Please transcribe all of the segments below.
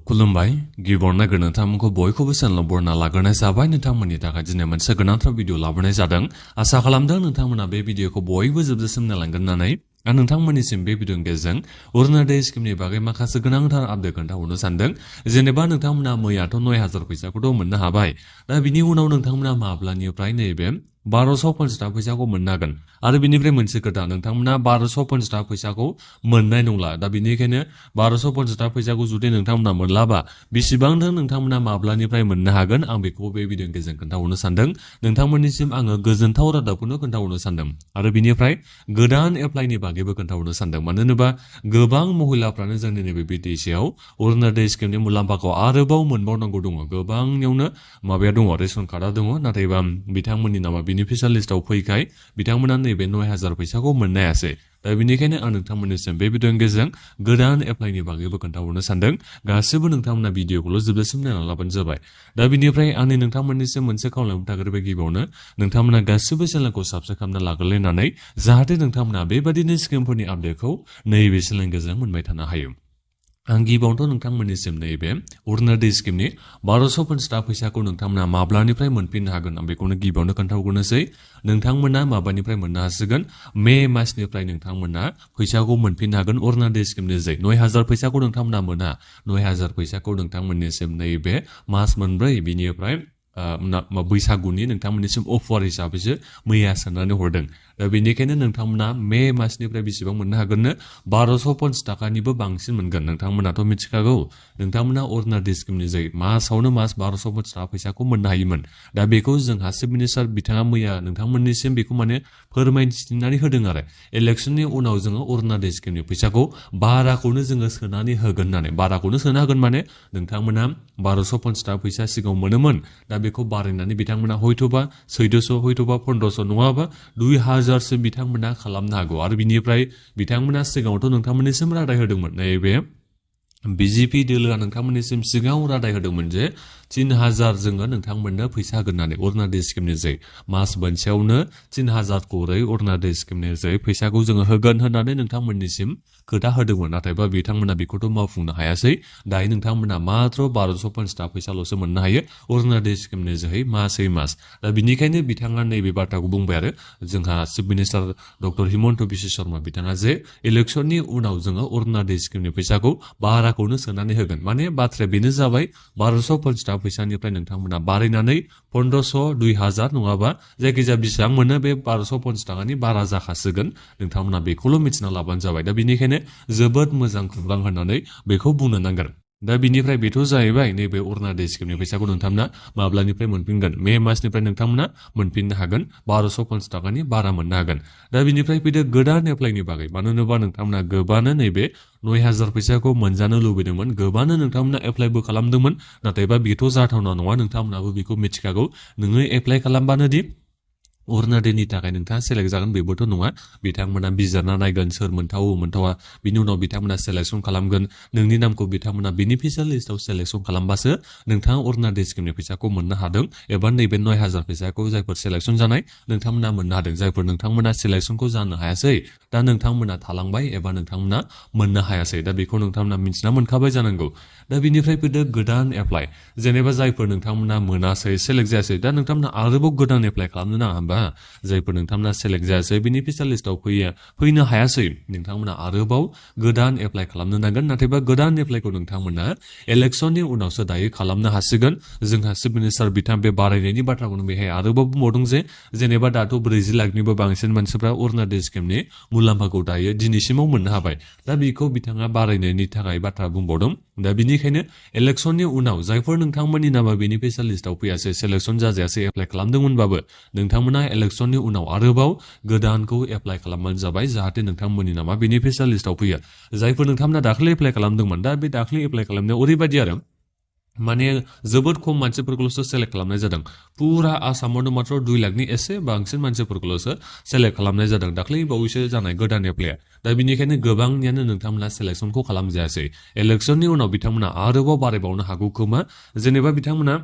खुलुमबाय गिबियावनो नोंथांमोनखौ बयखौबो चेनेलाव बरायना लाग्रोनाय जाबाय। नोंथांमोननि थाखाय दिनै मोनसे गोनांथार भिडिअ लाबोनाय जादों। आसा खालामदों नोंथांमोना बे भिडिअखौ बयबो जोबजासिम नायलांगोन होननानै। आं नोंथांमोननिसिम बे भिडिअनि गेजेरजों अरुणोदय स्किमनि बागै माखासे गोनांथार आपडेट खोन्थाहरनो सानदों। जेनेबा नोंथांमोना मैयाथ' 9000 फैसाखौथ' मोननो हाबाय। दा बिनि उनाव नोंथांमोना माब्लानिफ्राय नैबे 1250 थाखा फैसाखौ मोननो हागोन। आरो बिनिफ्राय मोनसे खोथा, नोंथांमोना 1250 थाखा फैसाखौ मोननाय नंला। दा बिनिखायनो 1250 थाखा फैसाखौ जुदि नोंथांमोना मोनलाबा बेसेबांथो नोंथांमोना माब्लानिफ्राय मोननो हागोन, आं बेखौ बे भिडिअनि गेजेरजों खोन्थाहरनो सानदों। नोंथांमोननिसिम आङो गोजोनथाव रादाबखौनो खोन्थाहरनो सानदों। आरो बिनिफ्राय गोदान एप्लाइनि बागैबो खोन्थाहरनो सानदों। मानो होनोबा गोबां महिलाफ्रानो जोंनि नैबे बिटिसिआव अरुणोदय स्किमनि मुलाम्फाखौ आरोबाव मोनबावनांगौ दङ। गोबांनियावनो माबाया दङ, रेशन कार्डआ दङ, नाथायबा बिथांमोननि नामा बेनिफिसियेल लिस्टआव फैखाय बिथांमोना नैबे 9000 फैसाखौ मोननो हायासै। दा बेनिखायनो आं नोंथांमोननिसिम बे भिडिअनि गेजेरजों गोदान एप्लाइनि बागैबो खोन्थाहरनो सानदों। गासिबो नोंथांमोना भिडिअखौल' जोबजासिम नायना लाबानो जाबाय। दा बिनिफ्राय आंनि नोंथांमोननिसिम मोनसे खावलायनाय थाग्रोबाय, गिबियावनो नोंथांमोना गासिबो चेनेलखौ साबस्क्राइब खालामना लाग्रोलायनानै जाहाथे नोंथांमोना बेबादिनो स्किमफोरनि आपडेटखौ नैबे चेनेलनि गेजेरजों मोनबाय थानो हायो। आं गिबियावनोथ' नोंथांमोननिसिम नैबे अरुणोदय स्किमनि 1250 थाखा फैसाखौ नोंथांमोना माब्लानिफ्राय मोनफिननो हागोन, आं बेखौनो गिबियावनो खोन्थाहरनोसै। नोंथांमोना माबानिफ्राय मोननो हासिगोन, मे मासनिफ्राय नोंथांमोना फैसाखौ मोनफिननो हागोन अरुणोदय स्किमनि जै 9000 फैसाखौ नोंथांमोना मोना। 9000 फैसाखौ नोंथांमोननिसिम नैबे मास मोनब्रै बिनिफ्राय बैसागुनि नोंथांमोननिसिम अफार हिसाबैसो मैया सोनानै हरदों। दा बेनिखायनो नोंथांमोना मे मासनिफ्राय बेसेबां मोननो हागोननो, 1250 थाखानिबो बांसिन मोनगोन। नोंथांमोनाथ' मिथिखागौ, नोंथांमोना अरुणोदय स्किमनि जै मासावनो मास 1250 थाखा फैसाखौ मोननो हायोमोन। दा बेखौ जोंहा चिफ मिनिस्टार बिथाङा मैया नोंथांमोननिसिम बेखौ माने फोरमायथिनानै होदों आरो इलेक्सननि उनाव जोङो अरुणोदय स्किमनि फैसाखौ बाराखौनो जोङो सोनानै होगोन होननानै। बाराखौनो सोना होगोन माने नोंथांमोना 1250 थाखा फैसा सिगाङाव मोनोमोन, दा बेखौ बारायनानै बिथांमोना हयथ'बा 1400 हयथ'बा 1500 नङाबा 2000 सो बिथांमोना खालामनो हागौ। आरो बिनिफ्राय बिथांमोना सिगाङावथ' नोंथांमोननिसिम रादाय होदोंमोन, नैबे बिजेपि दोलोआ नोंथांमोननिसिम सिगाङाव रादाय होदोंमोन जे 3000 जोङो नोंथांमोननो फैसा होगोन होननानै अरुणोदय स्किमनि जै मास मोनसेयावनो 3000 करै अरुणोदय स्किमनि जै फैसाखौ जोङो होगोन होननानै नोंथांमोननिसिम खोथा होदोंमोन। नाथायबा बिथांमोना बेखौथ' मावफुंनो हायासै। दायो नोंथांमोना मात्र 1250 थाखा फैसाल'सो मोननो हायो अरुणोदय स्किमनि जोहै मासै मास। दा बिनिखायनो बिथाङा नैबे बाथ्राखौ बुंबाय आरो जोंहा chief minister doctor Himanta Biswa Sharma बिथाङा जे इलेक्सननि उनाव जोङो अरुणोदय स्किमनि फैसाखौ बाराखौनो सोनानै होगोन। माने बाथ्राया बेनो जाबाय, 1250 थाखा फैसानिफ्राय नोंथांमोना बारायनानै 1500 2000 नङाबा जायखिजाया बेसेबां मोनो बे 1250 थाखानि बारा जाखासिगोन। नोंथांमोना बेखौल' मिथिना लाबानो जाबाय। दा बिनिखायनो जोबोद मोजां खौरां होननानै बेखौ बुंनो नांगोन। दा बिनिफ्राय बेथ' जाहैबाय नैबे अरुणोदय स्किमनि फैसाखौ नोंथांमोना माब्लानिफ्राय मोनफिनगोन। मे मासनिफ्राय नोंथांमोना मोनफिननो हागोन, 1250 थाखानि बारा मोननो हागोन। दा बिनिफ्राय फैदो गोदान एप्लाइनि बागै। मानो होनोबा नोंथांमोना गोबानो नैबे 9000 फैसाखौ मोनजानो लुबैदोंमोन, गोबानो नोंथांमोना एप्लाइबो खालामदोंमोन। नाथायबा बेथ' जाथावना नङा, नोंथांमोनाबो बेखौ मिथिखागौ। नोङो एप्लाइ खालामबानो दि अरुणोदयनि थाखाय नोंथाङा सेलेक्ट जागोन बेबोथ' नङा। बिथांमोना बिजिरना नायगोन सोर मोनथावो मोनथावा, बिनि उनाव बिथांमोना सेलेक्सन खालामगोन। नोंनि नामखौ बिथांमोना बेनिफिसियेल लिस्टआव सेलेक्सन खालामबासो नोंथाङा अरुणोदय स्किमनि फैसाखौ मोननो हादों। एबा नैबे 9000 फैसाखौ जायफोर सेलेक्सन जानाय नोंथांमोना मोननो हादों। जायफोर नोंथांमोना सेलेक्सनखौ जानो हायासै, दा नोंथांमोना थालांबाय एबा नोंथांमोना मोननो हायासै। दा बेखौ नोंथांमोना मिथिना मोनखाबाय जानांगौ। दा बिनिफ्राय फैदो गोदान एप्लाइ। जेनेबा जायफोर नोंथांमोना मोनासै, सेलेक्ट जायासै, दा नोंथांमोना आरोबाव गोदान एप्लाइ खालामनो नाङा होमबा। जायफोर नोंथांमोना सेलेक्ट जायासै, बेनिफिसियेल लिस्टआव फैनो हायासै, नोंथांमोना आरोबाव गोदान एप्लाइ खालामनो नांगोन। नाथायबा गोदान एप्लाइखौ नोंथांमोना इलेक्सननि उनावसो दायो खालामनो हासिगोन। जोंहा चिफ मिनिस्टार बिथां बे बारायनायनि बाथ्राखौनो बेहाय आरोबाव बुंबावदों जे जेनेबा दाथ' 40 लाखनिबो बांसिन मानसिफ्रा अरुणोदय स्किमनि मुलाम्फाखौ दायो दिनैसिमाव मोननो हाबाय। दा बेखौ बिथाङा बारायनायनि थाखाय बाथ्रा बुंबावदों। दा बिनिखायनो इलेक्सननि उनाव जायफोर नोंथांमोननि नामा बेनिफिसियेल लिस्टआव फैयासै, सेलेक्सन जाजायासै, एप्लाइ खालामदोंमोनबाबो नोंथांमोना इलेक्सननि उनाव आरोबाव गोदानखौ एप्लाइ खालामबानो जाबाय, जाहाथे नोंथांमोननि नामा बेनिफिसियेल लिस्टआव फैयो। जायफोर नोंथांमोना दाख्लै एप्लाइ खालामदोंमोन, दा बे दाख्लै एप्लाइ खालामनायाव ओरैबायदि आरो माने जोबोद खम मानसिफोरखौल'सो सेलेक्ट खालामनाय जादों। फुरा आसामावनो मात्र 2 लाखनि एसे बांसिन मानसिफोरखौल'सो सेलेक्ट खालामनाय जादों दाख्लै बावैसो जानाय गोदान एप्लाइआ। दा बिनिखायनो गोबांनियानो नोंथांमोना सेलेक्सनखौ खालामजायासै। इलेक्सननि उनाव बिथांमोना आरोबाव बारायबावनो हागौ खोमा। जेनेबा बिथांमोना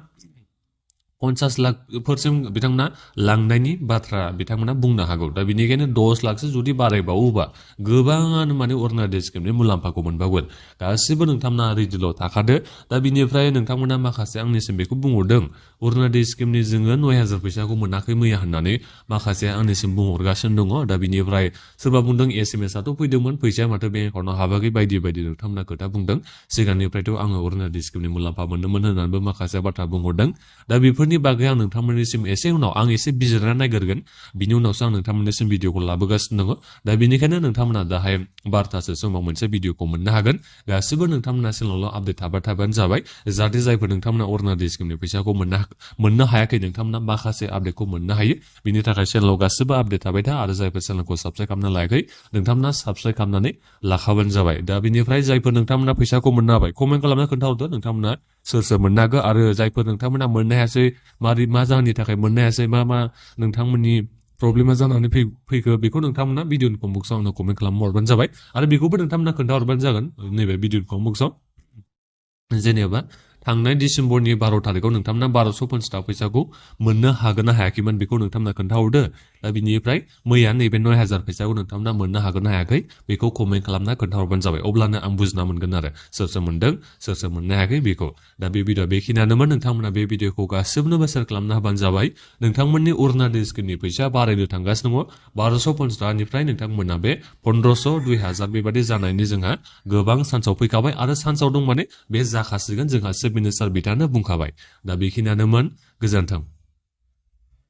50 लाखफोरसिम बिथांमोना लांनायनि बाथ्रा बिथांमोना बुंनो हागौ दा बेनिखायनो 10 लाखसो जुदि बारायबावोबा गोबाङानो माने अरुणोदय स्किमनि मुलाम्फाखौ मोनबावगोन गासिबो नोंथांमोना रेडिल' थाखादो दा बिनिफ्राय नोंथांमोना माखासे आंनिसिम बेखौ बुंहरदों अरुणोदय स्किमनि जोङो 9000 फैसाखौ मोनाखै मैया होननानै माखासे आंनिसिम बुंहरगासिनो दङ दा बिनिफ्राय सोरबा बुंदों एसएमएसआथ' फैदोंमोन फैसाया माथो बेंक एकाउन्टआव हाबाखै बायदि बायदि नोंथांमोना खोथा बुंदों सिगांनिफ्रायथ' आङो अरुणोदय स्किमनि मुलाम्फा मोनदोंमोन होननानैबो माखासे बाथ्रा बुंहरदों दा बेफोरनि बागै आं नोंथांमोननिसिम एसे उनाव आं एसे बिजिरना नायगोरगोन बिनि उनावसो आं नोंथांमोननिसिम भिडिअखौ लाबोगासिनो दङ दा बेनिखायनो नोंथांमोना दाहाय 12थासो समाव मोनसे भिडिअखौ मोननो हागोन गासिबो नोंथांमोना चेनेलाव आपडेट थाबानो जाबाय जाहाथे जायफोर नोंथांमोना अरुणोदय स्किमनि फैसाखौ मोननो हायाखै नोंथांमोना माखासे आपडेटखौ मोननो हायो बिनि थाखाय चेनेलाव गासिबो आपडेट थाबाय था आरो जायफोर चेनेलखौ साबस्क्राइब खालामना लायाखै नोंथांमोना साबस्क्राइब खालामनानै लाखाबानो जाबाय दा बिनिफ्राय जायफोर नोंथांमोना फैसाखौ मोननो हाबाय कमेन्ट खालामना खोन्थाहरदो नोंथांमोना सोर मोननो हागौ आरो जायफोर नोंथांमोना मोननो हायासै मा जाहोननि थाखाय मोननो हायासै मा नोंथांमोननि प्रब्लेमा जानानै फैखो बेखौ नोंथांमोना भिडिअनि कमेन्ट बक्सआव आंनो कमेन्ट खालामना हरबानो जाबाय आरो बेखौबो नोंथांमोना खोन्थाहरबानो जागोन नैबे भिडिअनि कमेन्ट बक्सआव जेनेबा थांनाय डिसेम्बरनि 12 थारिखआव नोंथांमोना 1250 फैसाखौ मोननो हागोन ना हायाखैमोन बेखौ नोंथांमोना खोन्थाहरदो दा बिनिफ्राय मैया नैबे 9000 फैसाखौ नोंथांमोना मोननो हागोन ना हायाखै बेखौ कमेन्ट खालामना खोन्थाहरबानो जाबाय अब्लानो आं बुजिना मोनगोन आरो सोर मोनदों सोर मोननो हायाखै बेखौ दा बे भिडिअ बेखिनियानोमोन नोंथांमोना बे भिडिअखौ गासिबोनोबो शेयार खालामना होबानो जाबाय नोंथांमोननि अरुणोदय स्किमनि फैसा बारायनो थांगासिनो दङ 1250 निफ्राय नोंथांमोना बे 1500 2000 बेबादि जानायनि जोंहा गोबां सान्सआव फैखाबाय आरो सान्सआव दं माने बे जाखासिगोन जोंहा चिफ मिनिस्टार बिथाङानो बुंखाबाय दा बेखिनियानोमोन गोजोन्थों